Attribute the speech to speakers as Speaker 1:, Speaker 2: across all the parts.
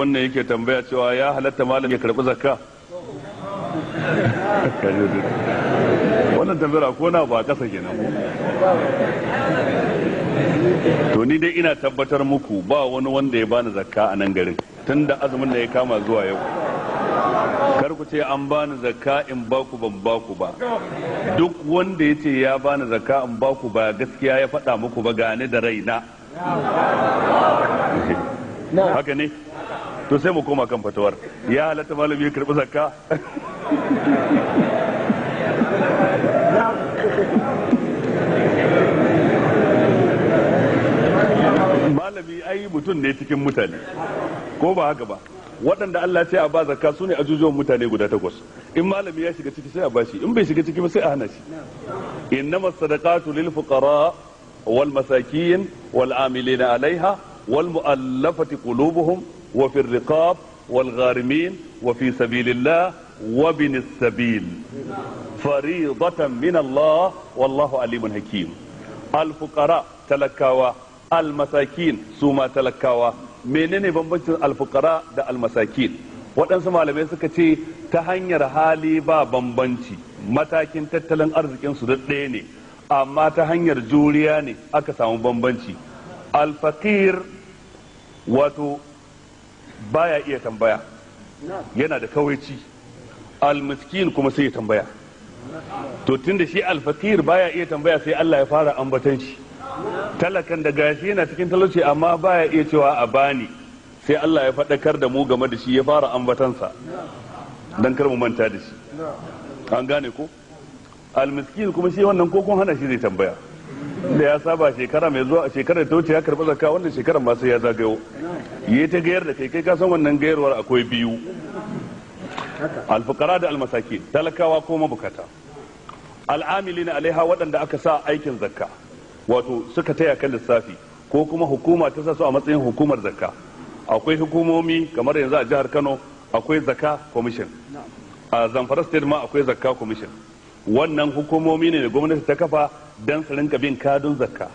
Speaker 1: Wannan yake tambaya cewa ya halatta malam ya karbi zakka? Wannan tambayar ko na ba kasa kenan. To ni dai ina tabbatar muku ba wani wanda ya bani zakka a nan garin tunda azumin da ya kama zuwa yau. Kar ku ce an bani zakka in baku ban baku ba. Duk wanda ya ce ya bani zakka in baku ba gaskiya ya faɗa muku ba, gane da raina. Haka ne? To sai mu koma kan fatawar. Ya halatta malami ya karɓi zakka? Malami ai mutum ne cikin mutane, ko ba haka ba? Waɗanda Allah ce a ba zakka su ne ajujuwan mutane guda 8. In malami ya shiga ciki sai a bashi, in bai shiga ciki ba sai a hana shi. Innamas sadaqatu lil fuqara wal masakin wal amilina alaiha wal mu'allafati qulubuhum wa fir riqab wal gharimin wa fi sabilillah wa bin sabil faridatan min Allah wallahu alimun hakim. Al fuqara talakawa, al masakin su ma talakawa. Menene bambancin alfukara da almasakin? Waɗansu malamai suka ce ta hanyar hali ba bambanci, matakin tattalin arzikin su duk ɗaya ne, amma ta hanyar juriya ne aka samu bambanci. Alfakir wato baya iya tambaya, yana da kawaici. Almiskin kuma sai ya tambaya. To tunda shi alfakir baya iya tambaya sai Allah ya fara ambatan shi. Talakan da gashi yana cikin talauci amma baya iya cewa a bani, sai Allah ya faɗakar da mu game da shi, ya fara ambatansa don kar mu manta da shi. An gane ko? Almiskin kuma shi wannan kokon hana shi zai tambaya, da ya saba shekara mai zuwa, shekarar ta wuce ya karɓi zakka, wannan shekarar ma sai ya zagayo yi ta gayar da kai. Kai ka san wannan gayarwar akwai biyu, alfukara da almasakin, talakawa ko mabukata. Al'amilina alaiha, waɗanda aka sa aikin zakka, wato suka taya kan lissafi ko kuma hukuma ta sa su a matsayin hukumar zakka. Akwai hukumomi kamar yanzu a jihar Kano akwai zakka commission, a Zamfara state ma akwai zakka commission. Wannan hukumomi ne da gwamnati ta kafa don su rinka bin kadun zakka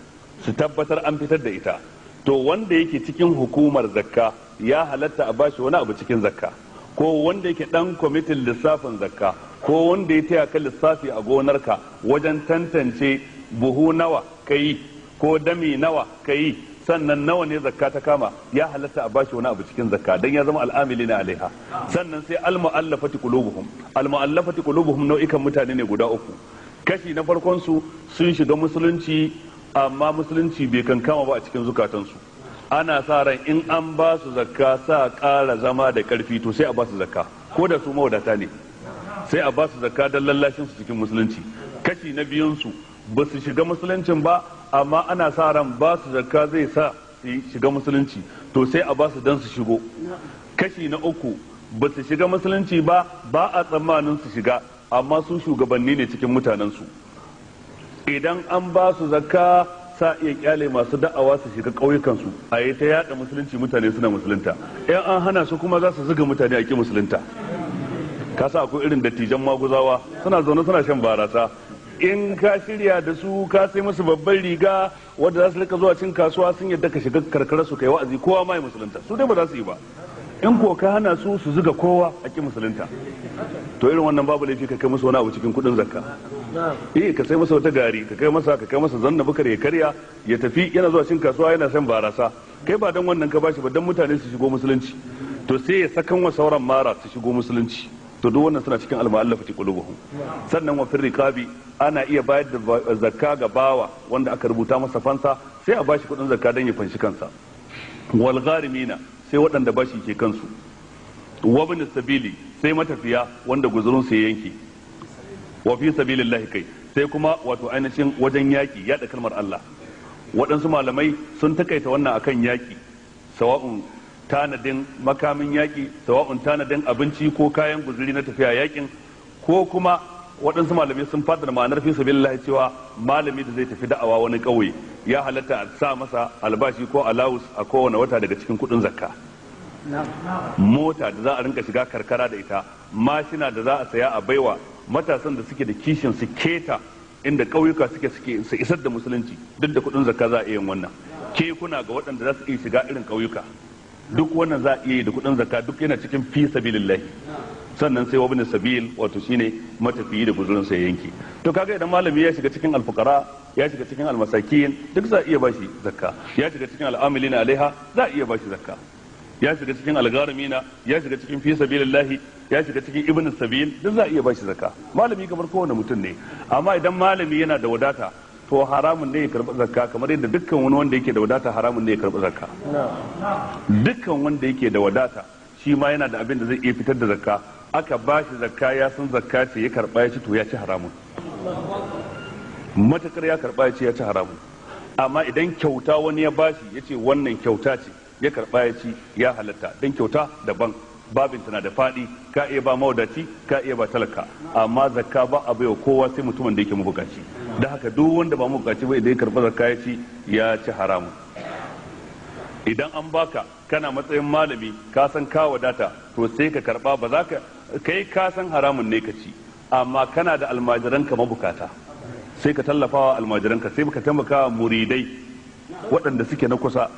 Speaker 1: su tabbatar an fitar da ita. To wanda yake cikin hukumar zakka ya halatta a bashi wani abu cikin zakka, ko wanda yake dan kwamitin lissafin zakka, ko wanda ya taya kan lissafi a gonarka wajen tantance buhu nawa ka yi ko dami nawa ka yi, sannan nawa ne zakka ta kama, ya halatta a bashi wani abu cikin zakka dan ya zama al'amili na alaiha. Sannan sai almu'allafati qulubuhum. Almu'allafati qulubuhum nau'ikan mutane ne guda uku. Kashi na farkon su sun shiga musulunci amma musulunci bai kankama ba a cikin zukatansu. Ana sa ran in an ba su zakka sa ƙara zama da ƙarfi, to sai a ba su zakka ko da su mawadata ne, sai a ba su zakka don lallashin su cikin musulunci. Kashi na biyun su ba su shiga musuluncin ba amma ana sa ran ba su zakka zai sa su shiga musulunci, to sai a ba su dan su shigo. Kashi na uku ba su shiga musulunci ba, ba a tsammanin su shiga, amma su shugabanni ne cikin mutanensu. Idan an ba su zakka sa iya kyale masu da'awa su shiga ƙauyukansu a yi ta yada musulunci, mutane suna musulunta. In an hana su kuma za su zuga mutane a ƙi musulunta. Ka sa akwai irin dattijan maguzawa suna zaune suna shan barasa. In ka shirya da su ka sai musu babban riga wadda za su rika zuwa cin kasuwa, sun yadda ka shiga karkara su kai wa'azi, kowa ma ya musulunta, su dai ba za su yi ba. In ko ka hana su, su zuga kowa a ki musulunta. To irin wannan babu laifi ka kai musu wani abu cikin kudin zakka. Eh, ka sai masa wata gari, ka kai masa, ka kai masa zanna bukar ya karya ya tafi, yana zuwa cin kasuwa yana shan barasa. Kai ba dan wannan ka bashi ba, dan mutane su shigo musulunci. To sai ya sakan wa sauran mara su shigo musulunci. To duk wannan suna cikin almu'allafati qulubuhum. Sannan wa firriqabi, ana iya bayar da zakka ga bawa wanda aka rubuta masa fansa, sai a bashi kudin zakka dan ya fanshi kansa. Wal gharimina, sai waɗanda bashi ke kansu. Wa bin sabili, sai matafiya wanda guzurin su ya yanke. Wa fi sabilillahi kai, sai kuma wato ainihin wajen yaki, yada kalmar Allah. Waɗansu malamai sun takaita wannan akan yaki, sawa'un tanadin makamin yaƙi, sawa'un tanadin abinci ko kayan guzuri na tafiya yaƙin, ko kuma waɗansu malamai sun fadar ma'anar fi sabilillahi cewa malami da zai tafi da'awa wani ƙauye ya halatta a sa masa albashi ko alawus a kowane wata daga cikin kuɗin zakka. Mota da za a rinka shiga karkara da ita, mashina da za a saya a baiwa matasan da suke da kishin su keta inda ƙauyuka suke su isar da musulunci, duk da kuɗin zakka za a iya yin wannan. Kekuna ga waɗanda za su iya shiga irin ƙauyuka. Duk wannan za a iya yi da kuɗin zakka, duk yana cikin fi sabilillah. Sannan sai wabin sabil, wato shine matafiyi da guzurin sa yanki. To kaga idan malami ya shiga cikin alfuqara, ya shiga cikin almasakin, duk za a iya bashi zakka. Ya shiga cikin al'amilina alaiha, za a iya bashi zakka. Ya shiga cikin algaramina, ya shiga cikin fi sabilillahi, ya shiga cikin ibn sabil, duk za a iya bashi zakka. Malami kamar kowane mutum ne, amma idan malami yana da wadata to haramun ne ya karɓi zakka, kamar yadda dukkan wani wanda yake da wadata haramun ne ya karɓi zakka. Dukkan wanda yake da wadata shi ma yana da abin da zai iya fitar da zakka, aka bashi zakka ya san zakka ce ya karɓa ya ci, to ya ci haramun. Matakar ya karɓa ya ci, ya ci haramun. Amma idan kyauta wani ya bashi ya ce wannan kyauta ce, ya karɓa ya ci, ya halatta. Dan kyauta daban, babin tana da faɗi, ka iya ba mawadaci, ka iya ba talaka, amma zakka ba a baiwa kowa sai mutumin da yake mabukaci. Da haka duk wanda ba mabukaci ba idan ya karɓi zakka ya ci, ya ci haramun. Idan an baka kana matsayin malami, ka san ka wadata, to sai ka karɓa, ba za ka kai ka san haramun ne ka ci, amma kana da almajiranka mabukata, sai ka tallafawa almajiranka, sai ka taimaka muridai waɗanda suke na kusa,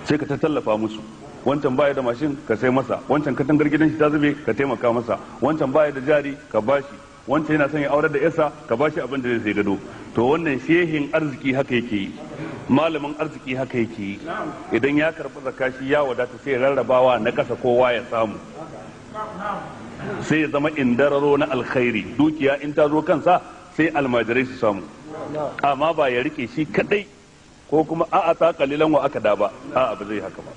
Speaker 1: sai ka tallafa musu. Wancan baya da mashin, ka sai masa. Wancan katangar gidan shi ta zube, ka taimaka masa. Wancan baya da jari, ka bashi. Wancan yana son ya aurar da yarsa, ka bashi abin da zai sai gado. To wannan shehin arziki haka yake yi, malamin arziki haka yake yi. Idan ya karɓi zakka shi ya wadata, sai rarrabawa na kasa kowa ya samu, sai ya zama indararo na alkhairi. Dukiya in ta zo kansa sai almajirai su samu, amma ba ya rike shi kadai ko kuma a'a ta kalilan wa aka da ba, a'a ba zai haka ba.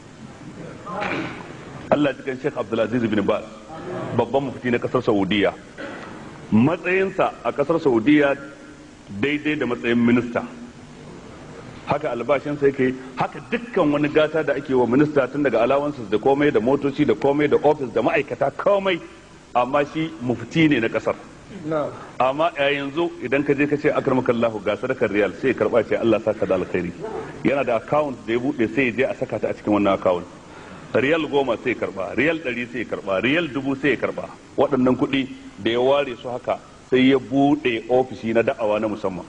Speaker 1: Allah cikin Sheikh Abdulaziz bin Baz, babban mufti na kasar Saudiya, matsayinsa a kasar Saudiya daidai da matsayin minista, haka albashinsa yake, haka dukkan wani gata da ake wa minista, tun daga allowances da komai da motoci da komai da office da ma'aikata komai, amma shi mufti ne na kasar. Amma a yanzu idan ka je ka ce akramakallahu ga sadakar riyal, sai ya karba, ce Allah saka da alkhairi. Yana da account da ya bude, sai ya je a saka ta a cikin wannan account. Riyal 10 sai karba, riyal 100 sai karba, riyal 1000 sai karba. Waɗannan kuɗi da ya ware su haka sai ya buɗe ofishi na da'awa na musamman.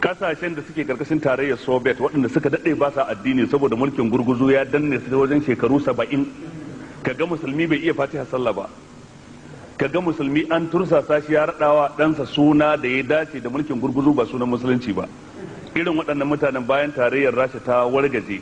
Speaker 1: Kasashen da suke karkashin tarayyar Soviet, waɗanda suka daɗe ba sa addini saboda mulkin gurguzu ya danne su wajen shekaru 70, kaga musulmi bai iya fatiha sallah ba, kaga musulmi an tursasa shi ya raɗawa ɗansa suna da ya dace da mulkin gurguzu ba sunan musulunci ba. Irin waɗannan mutanen bayan tarayyar Rasha ta wargaje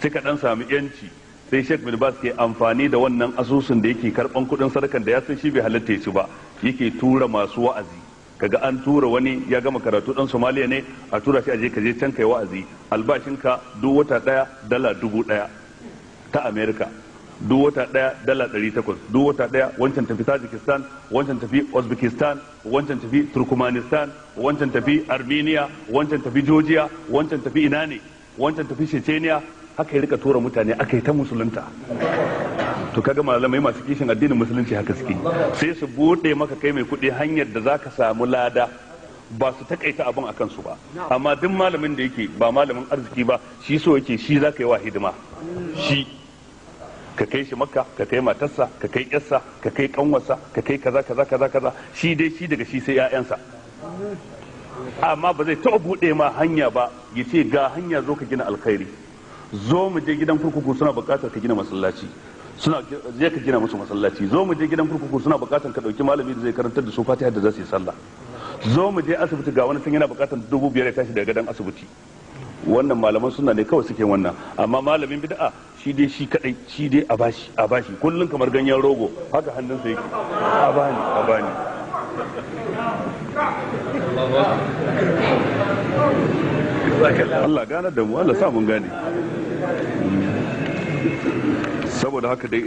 Speaker 1: suka dan sami yanci, sai Sheikh bin Baz ke amfani da wannan asusun da yake karban kudin sadakan da ya san shi bai halatta ya ci ba, yake tura masu wa'azi. Kaga an tura wani ya gama karatu dan Somalia ne, a tura shi aje ka je can kai wa'azi, albashinka duk wata daya $1,000 ta America, duk wata daya $800, duk wata daya. Wancan tafi Tajikistan, wancan tafi Uzbekistan, wancan tafi Turkmenistan, wancan tafi Armenia, wancan tafi Georgia, wancan tafi ina ne, wancan tafi Chechnya. Haka ya rika tura mutane, aka yi ta musulunta. To kaga malamai masu kishin addinin musulunci haka suke, sai su bude maka kai mai kuɗi hanyar da zaka samu lada, ba su takaita abin akan su ba. Amma duk malamin da yake ba malamin arziki ba, shi so yake shi zaka yi wa hidima, shi ka kai shi Makka, ka kai matarsa, ka kai yarsa, ka kai kanwarsa, ka kai kaza kaza kaza kaza, shi dai shi daga shi sai 'ya'yansa. Amma ba zai taɓa bude ma hanya ba ya ce ga hanya zo ka gina alkhairi, zo mu je gidan kurkuku suna bukatar ka gina masallaci, suna je ka gina musu masallaci, zo mu je gidan kurkuku suna bukatar ka dauki malami da zai karantar da su Fatiha da za su yi sallah, zo mu je asibiti ga wani sun yana bukatar 5,000 ya tashi daga gadon asibiti. Wannan malaman suna ne kawai suke wannan, amma malamin bid'a shi dai shi kadai, shi dai a bashi a bashi, kullun kamar ganyen rogo haka hannunsa yake, a bani a bani. Allah gane da mu, Allah sa mun gane. Saboda haka dai